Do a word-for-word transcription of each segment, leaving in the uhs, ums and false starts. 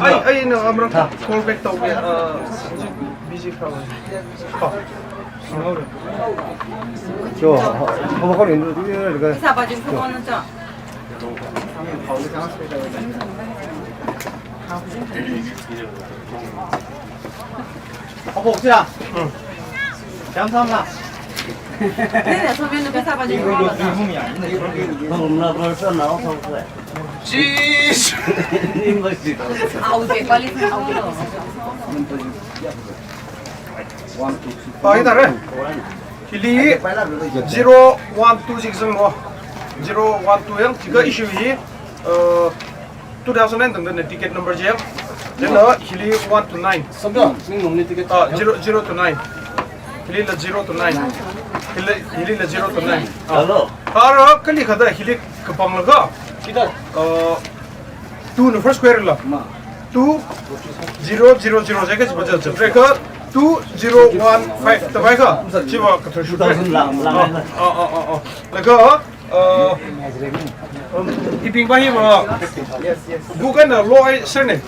Ai, ai, no, amra call back tau, uh, busy call. Oh. Cho, ho, ho, ho, ni, ni, ni, ni, Sa pa jin cho. Ko na cha. Abok siya. Hmm. Jam sam la. Ni na so men na sa pa jin ko na cha. Jeez. Au de pa li au. Pai da re. Hili zero one two six zero. Zero one two yang, jiakha issue hi, uh, two thousand nine tangda na ticket number jeng. Then, uh, hili one to nine. Samda, ning nom ni ticket. Ah, zero, zero to nine. Hili la zero to nine. Hili, hili la zero to nine. Ah. Hello. Ara kali khada hili kapang laga. Kita. Uh, two na first square la. Ma. Two zero zero zero jeka jiba jaka. Reka two zero one five tabai ka. Jiba kathar shu. Two thousand lang, lang. Ah, ah, ah, ah, ah. Laga, uh, um, ibing ba hi ba. Yes, yes. Google na lo ai sir ne.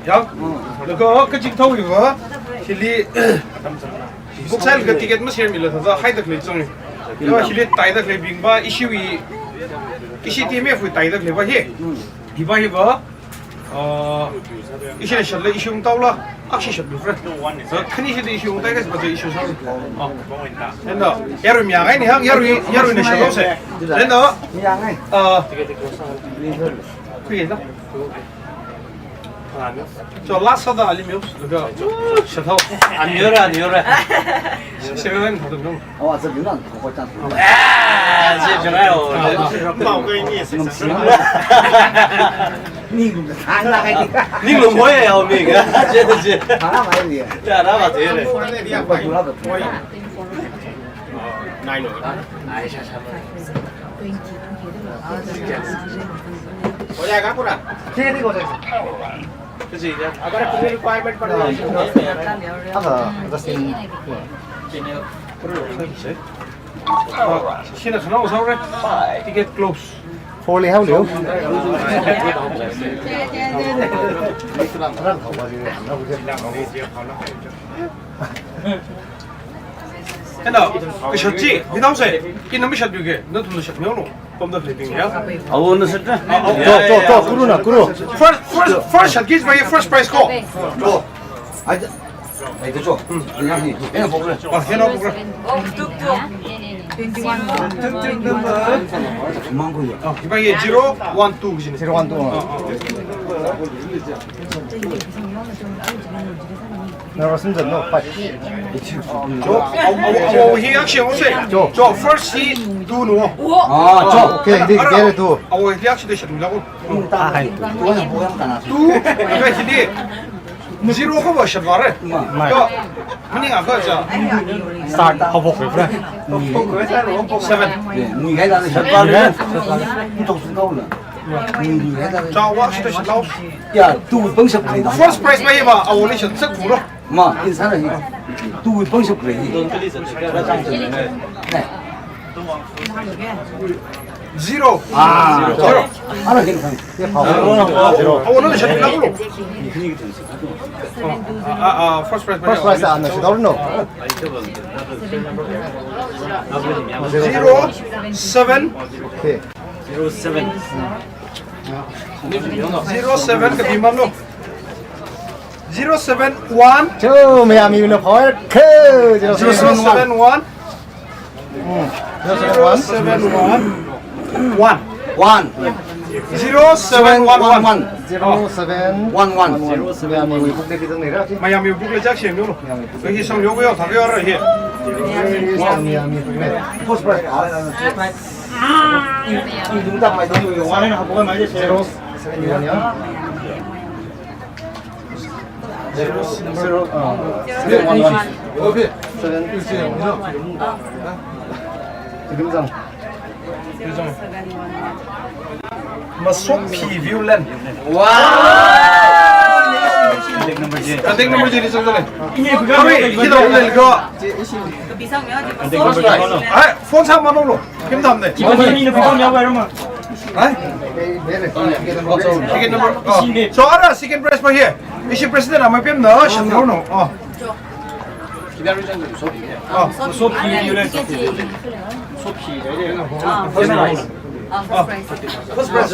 Ya. Laga kajik thau hi ba. Hili book sale ka ticket ma share mi la tha hai tak le chang. Ya, hili tai tak le bing ba issue hi. Issue ti me fu tai tak le ba hi. Hi ba hi ba. Ah, issue shat le issue tau la. Ak shi shat du friend. So, khani shi de issue tai ka ba issue sa. Ah. Endo, yaru mi ya ngai ni hang, yaru, yaru ni shat lo se. Endo. Mi ya ngai. Ah. Kui da. Cho last sa da ali myo. Laga. Shat ho. Aniora, aniora. Seven thou no. Awa, sa dun nan, ko ko chan. Ah, je je ngai o. Mau ko ni se. Ni lu ka thang na kai. Ni lu mo ya o mi ga. Je je. Thang na mai ni. Ya, na ba je le. Nine. हो जाएगा पूरा? ठीक है, ठीक हो जाएगा। जी, जी। अगर पूरी requirement पर हाँ, just in, हाँ, shina khana o saure. Ticket close. Four li hao liu. Ena, kashat chi, mi nao se, ina mashat biu ke, nathumna shat milu. Pamda khalei bing ya. Awo na shat na. Ah, ah. Cho, cho, cho, kuru na, kuru. First, first, first shat ki jiba first prize ko. Cho. Ai, ai, cho. Hmm. Ina hi, ina pokre. Ah, ina pokre. Mang ko ya. Ah, hi ba ye zero one two ki jin. Zero one two. Ah, ah. Nervous in the no, five. Cho, awo, awo, awo, hi action, awo se. Cho. Cho, first hi, two no. Ah, cho. Okay, di, ara, di, two. Awo, hi action de shat mila ko. Ah, hai. Two, okay, hi di. Zero ko ba shat vare. Ma. Cho, mani nga ko cha. Start, how about, friend? Seven. Ni ngai la shat vare. Ni to sun ko la. Ni ngai la. Cho, wa shi de shat lao. Ya, two pang shap khalei da. First prize ba hi ba, awo ni shat sak kuro. Ma, insana hi. Two pang shap khalei hi. Zero. Ah, zero. Ara hin khang. Ye pa. Zero. Awo ni shat na kuro. Ah, ah, first prize ba hi. First prize ana shat no. Zero seven. Okay. Zero seven. Zero seven ka bing man lo. Zero seven one. Cho, Miami na power ko. Zero seven one. Zero seven one. Hmm. Zero seven one. Zero seven one. One. One. Zero seven one one. Zero seven one one. Miami wui book le ki tang ni ra. Miami wui book le jak shen lo. Miami wui book. Hi sang yo yo thak yo ra hi. Miami wui book le. First prize. Zero seven one ya. Zero, zero, uh, zero one one. Seven. Zero. Masokphi Viewland. Wow! Contact number je. Contact number je ni sangale. Hurry, hilo le go. Contact number je. Ai, phone sa mano lo. Kim tam de. Phone sa mano lo. Huh? Ticket number. Oh. So, ara second prize pa hi. Ishi president ama pem na, shan no. Oh. Oh. Sopi, you know, Sopi. Sopi, right? Ah, first prize. Ah, first prize. First prize.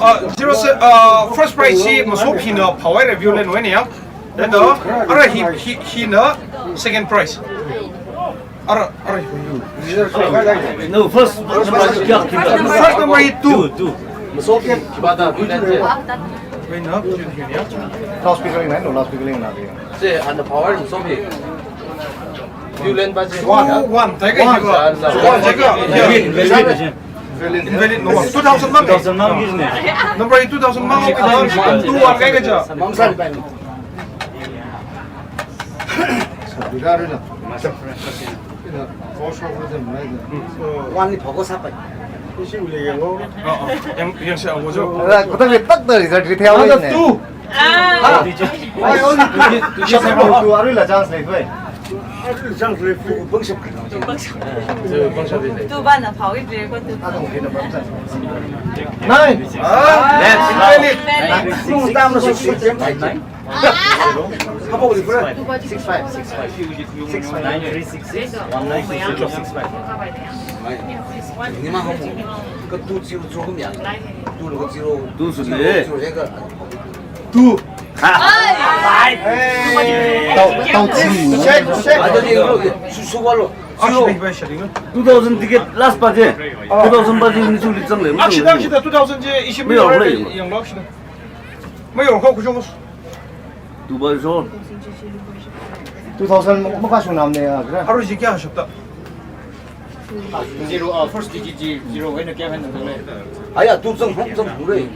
Uh, zero se-, uh, first prize hi Masopi na phawai review le no ne ya. Then, uh, ara hi, hi, hina second prize. Ara, ara. No, first, first number hi two. Two, two. Masopi. Wait, no, loudspeaker link, no, loudspeaker link na. Say, and the power is Masopi. Two, one. Tiger, one. Tiger. Yeah. Invalid, invalid. Invalid, no. Two thousand mang. Two thousand mang, isn't it? Number two thousand mang. Two, one, kai kaja. One ni phoko sapai. Oh, oh. Yang, yang siya, ang bojo. Wala, kutang ni tak na result retail. Number two. Ah. Why only two? Two arui la chance lei, why? Arui la chance lei, why? Two bang shap. Two bang shap. Two bang na phawai lei ko two. Nine. Ah, that's right. Nine. Nine. Six, six, six, six, six, six, six, six, six, six, six, six, six, five. Six, five. Six, five. Six, five. Nine, three, six, six, one, nine, six, six, six, five. Ni ma ho. Ka two zero zero kum ya. Two lo ka zero. Two su le. Zero, zero, zero ka. Two. Tau, tau chi. Check, check. Ada ni lo. Su, su wa lo. Zero. Two thousand ticket last pa je. Two thousand pa je ni chu li chang le. Akshi, akshi, two thousand je ishi mi already yang lo akshi. Mayo ko kuchung. Two thousand. Two thousand ma, makashunam ne ya, kira. Arui ji kya shapta? Zero, uh, first digit ji zero, wena kya hai na le. Aya, two zang, hong zang, hong re.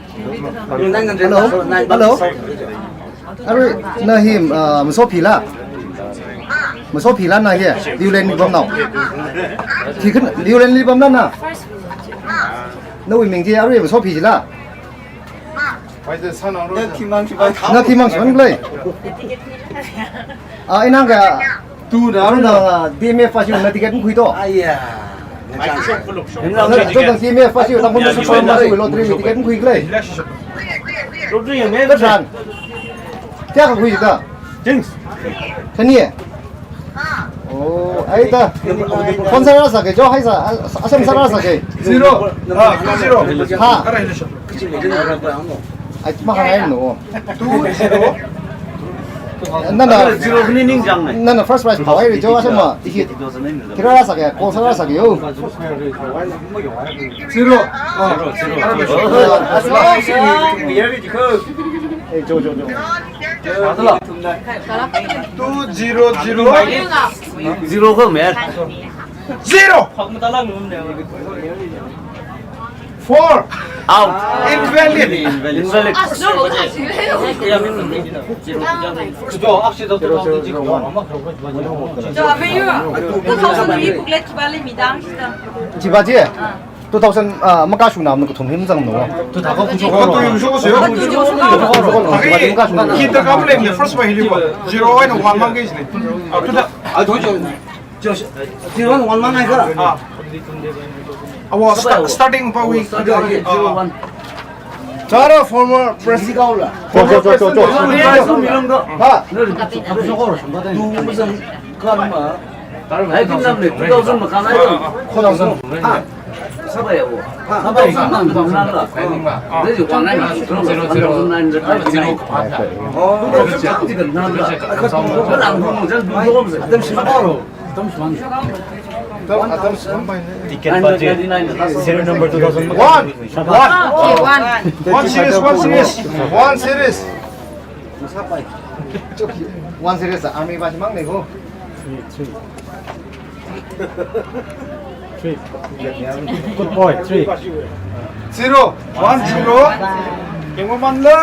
Nine hundred, hello? Nine hundred. Hello? Arui, na hi, uh, Masopi la. Masopi la na hi, Liulen li bam nao. Khi khan, Liulen li bam na na. Nawui ming ji, arui Masopi ji la. Ina khi mang shi mang lei. Ah, ina ka two da, na D M F pa shi na ticket makhui to. Aya. Na, na, D M F pa shi, Tangkhul Super ma shi lottery ticket makhui lei. Lottery ya me. Katran. Kya kakhui ta? Things. Khani e? Oh, ai ta. Phone sāra sāke, jo hai sā, a, asam sāra sāke. Zero. Ah, two zero. Ha. Ai, mahāngai no. Two zero. Nana zero ni ning jang nai. Nana first prize phawai ri jo asam ma. Ihi. Kira sāke, call sāra sāke yo. Zero. Ah. Zero, zero. Eh, jo, jo, jo. Two zero zero. Zero ko mer. Zero. Four. Out. Invalid. Invalid. Two thousand three booklet ki bale midang sita. Jiba je. Two thousand, ah, makashunam na kathum him zang no. Two thousand. Kathum him shoko seyo. Kathum him shoko seyo. Kathum him shoko seyo. Kita kamu lem ne first by hili ba. Zero and one mang ke sini. Ah, two thousand. Ah, two thousand. Zero one mang ai ka. Ah. Awa sta-, starting pa wi. Starting, ah, zero one. Tara former president. Former president. Ha. Two thousand. Hai, kim nam le, two thousand ma khangai lo. Four thousand. Ha. Sāpai ya wo. Ha. Sāpai ya. Nam nam la. Zero zero. One thousand nine hundred ninety-nine. Oh. Two thousand nine hundred. Lang hong zan du zong se. Adam shi ma ro. Adam shi ma. Adam shi ma. Ticket budget. Serial number two thousand. One. One. Okay, one. One series, one series. One series. One series, army pa shi mang ne ko. Three, three. Three. Good boy, three. Zero. One zero. Kemo man lo.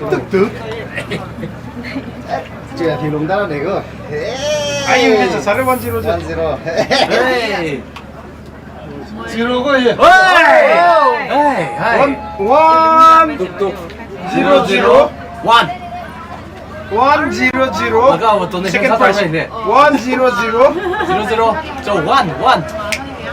Tuk tuk. Chia thi lum da ne ko. Ayu, ni sa one zero. One zero. Hey. Zero ko ye. Hey! Hey, hey. One, one, zero, zero. One. One, zero, zero. Laga wa donation. Second prize. One, zero, zero. Zero, zero. So, one, one.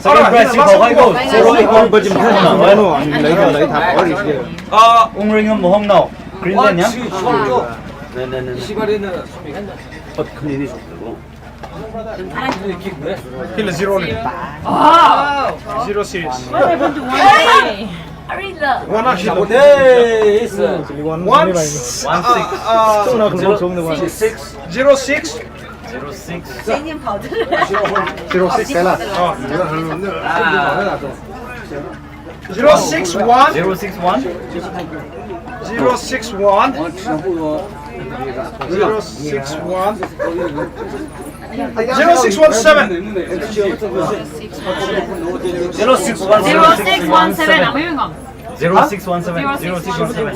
Second prize si khawai ko. Zero eight one budget na. No, no, I mean, like, like, have already here. Uh, Ungring Mahongnao, Greenland, ya? But clean is. Kila zero ni. Zero series. What happened to one? One actually. Hey, it's a one, one six. Uh, uh, zero six. Zero six. Zero six. Zero six kala. Oh. Zero six one. Zero six one. Zero six one. Zero six one. Zero six one seven. Zero six one seven. Zero six one seven. Zero six one seven. Zero six one seven.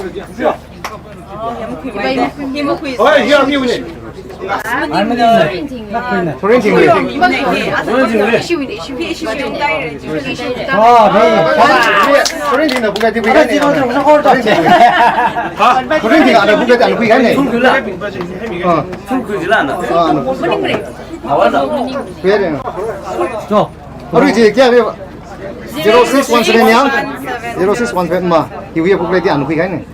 Oh, here, here, here. Sorentingli. Sorentingli. Ah, 네. Sorentingli. Sorentingli. Sorenting. Sorenting. Ah, Sorenting. Ah, no. Kaya. So. Arui chi kayāli? Zero six one seven ya? Zero six one seven ma. Hiwui booklet ya, anu khuikahaina.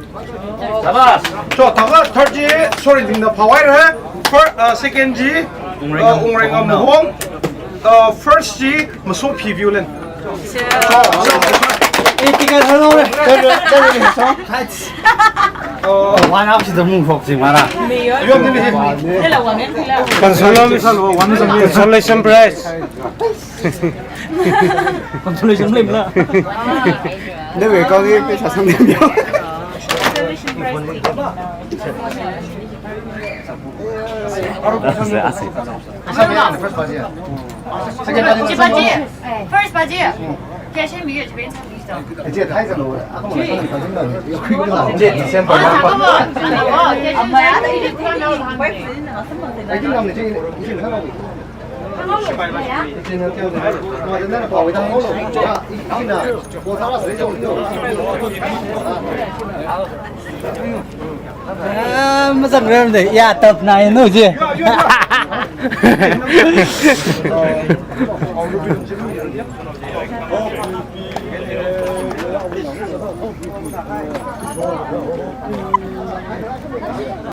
Shabash. So, thākha third chi, Sorentingna phāhaira. Fir-, uh, second chi, uh, Ungreng Amahong. Uh, first chi, Masopi Violin. Eighty ka hello. Uh, one hour chi the move chi mara. Consolation, consolation prize. Consolation leimala? Nawui account li paisa sangmilu. First pa chi. First pa chi. Cash in mi yo chi ben. December. Ah, mazangrarmada, ya, tap na inu chi.